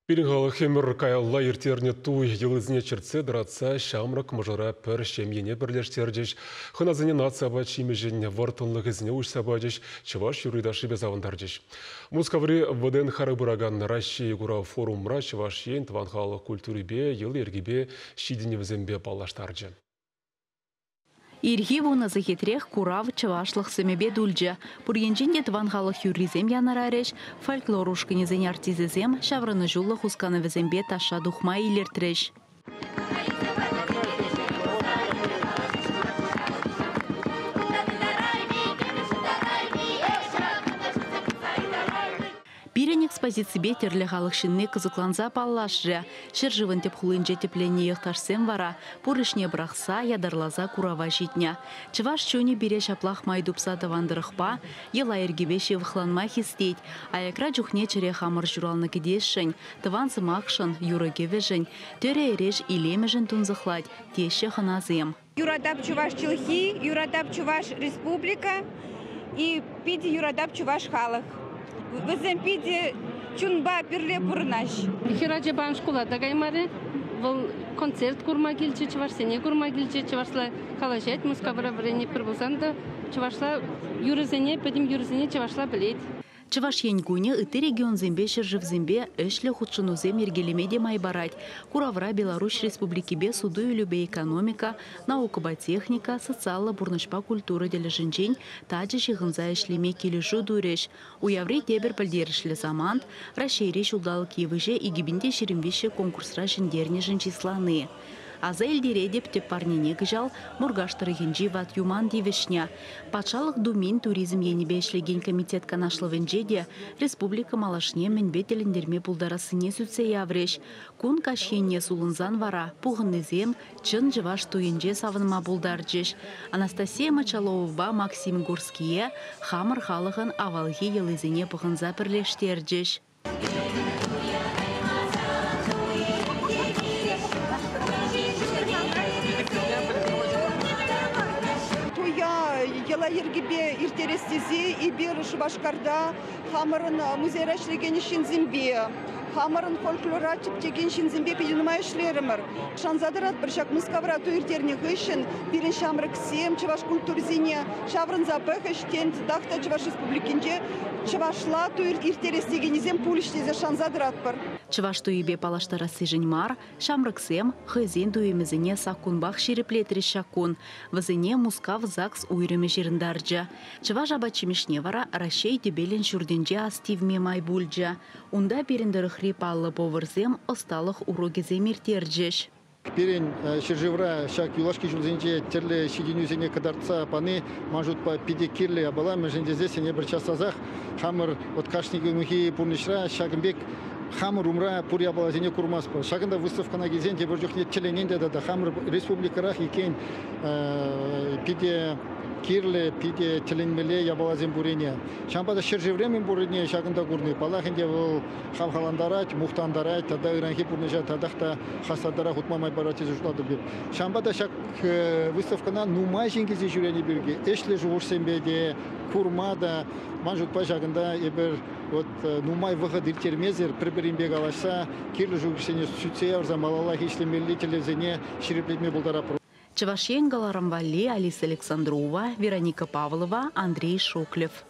Пирӗн халӑх ӗмӗр каялла ирттернӗ туй йӑлисене чӗртсе тӑратса ҫамрӑк мӑшӑра пӗр ҫемьене пӗрлештерчӗҫ. Хӑнасене наци апат-ҫимӗҫӗн вӑрттӑнлӑхӗсене уҫса пачӗҫ, чӑваш юрри-ташшипе савӑнтарчӗҫ. Мускаври ВДНХра пыракан Раҫҫей курав форумра Чӑваш Ен тӑван халӑх культурипе, йӑли-йӗркипе, ҫитӗнӗвӗсемпе паллаштарчӗ. Ирхи вунӑ сехетрех курав чӑвашлӑх сӗмӗпе тулчӗ. Пур енчен те тӑван халӑх юррисем янӑрарӗҫ, фольклор ушкӑнӗсен артисчӗсем ҫаврӑнӑҫуллӑ хусканӑвӗсемпе ташша тухма илӗртрӗҫ. Пирӗн экспозиципе тӗрлӗ халӑх ҫынни кӑсӑкланса паллашрӗ. Ҫӗршывӑн тӗп хулинче тӗпленнӗ йӑхташсем вара пур ӗҫне пӑрахса ятарласа курава ҫитнӗ. Чӑваш чунӗ пире ҫаплах май тупса тӑван тӑрӑхпа, йӑла-йӗркепе ҫывӑхланма хистет. Аякра чухне чӗре хамӑр ҫуралнӑ кӗтесшӗн, тӑван сӑмахшӑн, юрӑ-кӗвӗшӗн, тӗрӗ-эреш илемӗшӗн тунсӑхлать, теҫҫӗ хӑнасем. Юратап чӑваш чӗлхи, юратап чӑваш республика и питӗ юратап чӑваш халӑх. Вӗсем питӗ чунпа пӗрле пурӑнаҫ. Хӗрачапа шкула та каймарӗ. Вӑл концерт курма килчӗ, чӑвашсене курма килчӗ, чӑвашла калаҫать. Мускавра вӗренетпӗр пулсан та чӑвашла юрӑсене, пӗтӗм юрӑсене чӑвашла пӗлет. Чӑваш Ен кунӗ ытти регионсемпе, ҫӗршывсемпе ӗҫлӗ хутшӑнусем йӗркелеме те май парать. Куравра Беларуҫ Республикипе суту-илӳпе экономика, наукӑпа техника, социаллӑ пурнӑҫпа культура тӗлӗшӗнчен тачӑ ҫыхӑнса ӗҫлеме килӗшӳ турӗҫ. Уяври тепӗр пӗлтерӗшлӗ самант Раҫҫейри ҫулталӑк йывӑҫӗ 2023 конкурсра ҫӗнтернӗшӗн чыслани. Аса илтеретӗп, тӗп парнене кӑҫал Муркаш тӑрӑхӗнчи ват юман тивӗҫнӗ. Патшалӑх Думин туризм енӗпе ӗҫлекен комитет канашлӑвӗнче те республика малашне мӗнпе тӗлӗнтерме пултарассине сӳтсе яврӗҫ. Кун каҫ енне сулӑнсан вара пухӑннисем чӑн чӑваш туйӗнче савӑнма пултарчӗҫ. Анастасия Мочаловӑпа Максим Гурские хамӑр халӑхӑн авалхи йӑлисене пӑхӑнса пӗрлештерчӗҫ. Туя йӑла-йӗркепе ирттерес тесе эпир Шупашкарта хамӑрӑн музейра ӗҫлекен ҫынсемпе, хамӑрӑн фольклора тӗпчекен ҫынсемпе питӗ нумай ӗҫлерӗмӗр. Шанса тӑратпӑр, ҫак Мускавра туй ирттернӗ хыҫҫӑн пирӗн ҫамрӑксем чӑваш культурисене ҫаврӑнса пӑхӗҫ, тен, татах та Чӑваш Республикинче чӑвашла туй ирттерес текеннисем пулӗҫ тесе шанса тӑратпӑр. Чӑваш туйӗпе паллаштарассишӗн мар, ҫамрӑксем хӑйсен туйӑмӗсене саккунпах ҫирӗплетрӗҫ ҫак кун. Вӗсене Мускав ЗАГС уйрӑмӗ ҫырӑнтарчӗ. Чӑваш апат-ҫимӗҫне вара Раҫҫей тӗпелӗн ҫуртӗнче ас тивме май пулчӗ. Унта пирӗн тӑрӑхри паллӑ поварсем ӑсталӑх урокӗсем ирттерчӗҫ. Пирӗн ҫӗршывра ҫак юлашки ҫулсенче тӗрлӗ ҫитӗнӳсене кӑтартса пани ман шутпа питӗ кирлӗ япала, мӗншӗн тесессӗн эпир час-часах хамӑр вот кашни кунхи пурнӑҫра ҫакӑн пек хамӑр умра пур япаласене курмастпӑр. Ҫакӑнта выставкӑна килсен тепӗр чухне тӗлӗнен те тата хамӑр республикӑрах иккен питӗ кирлӗ, питӗ тӗлӗнмелле япаласем пуррине. Ҫавӑнпа та ҫӗршывре мӗн пуррине ҫакӑнта курни, паллах ӗнтӗ, вӑл хавхалантарать, мухтантарать тата ыранхи пурнӑҫа татах та хастартарах утма май парать тесе шутлатӑп эп. Ҫавӑнпа та ҫак выставкӑна нумай ҫын килсе ҫӳрени пирки ӗҫлӗ шухӑшсемпе те курма та, ман шутпа, ҫакӑнта эпир вот нумай вӑхӑт ирттермесӗр пӗр-пӗринпе калаҫса кирлӗ шухӑшсене сӳтсе явса малаллах ӗҫлемелли тӗллевсене ҫирӗплетме пултаратпӑр. Чӑваш Ен кӑларӑм валли Алиса Александрова, Вероника Павлова, Андрей Шоклев.